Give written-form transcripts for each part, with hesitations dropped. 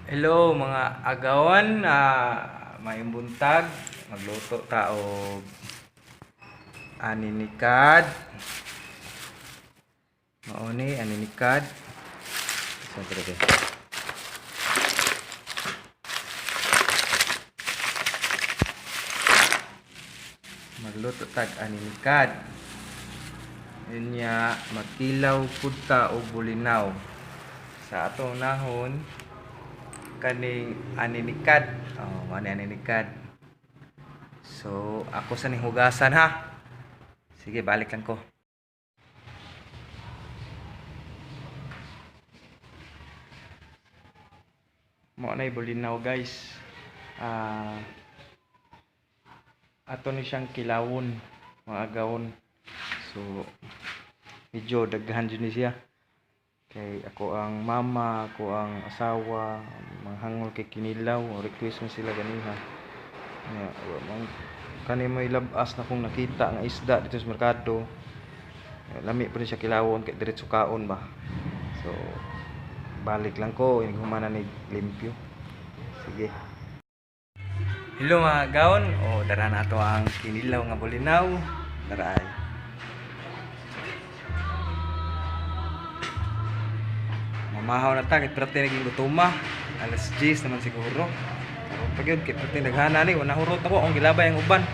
Hello mga agawan, maayong buntag. Magluto ta og aninikad. Mao ni aninikad. Saan talaga? Magluto tag aninikad. Unya magkilaw pud ta og bulinaw. Sa atong nahon kaning aninikad. Oh, mao ni aninikad. So, ako sa ning hugasan ha. Sige, balik lang ko. Mao na bulinaw, guys. Ato ni siyang kilawon, mga agawon. So, medyo daghan jud ni siya. Kay ako ang mama, ako ang asawa, manghangol kay kinilaw, request man sila ganiha. Nya, wa man kani may labas na kong nakita nga isda dito sa merkado. Lami pa rin siya kilawon kay diretso kaon ba. So, balik lang ko, inig humana ni limpyo. Sige. Hello mga gaon, o dara na ato ang kinilaw nga bulinaw. Dara ay. Mamahaw na ta kay prate naging gutuma. Alas 10 naman siguro. Karon pa gyud kay prate naghana ni, wala hurot ako akong gilabay ang uban.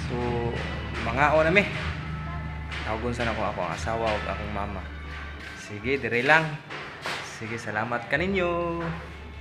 So, mangaon na mi. Tawagon sa nako ako ang asawa ug akong mama. Sige, dire lang. Sige, salamat kaninyo.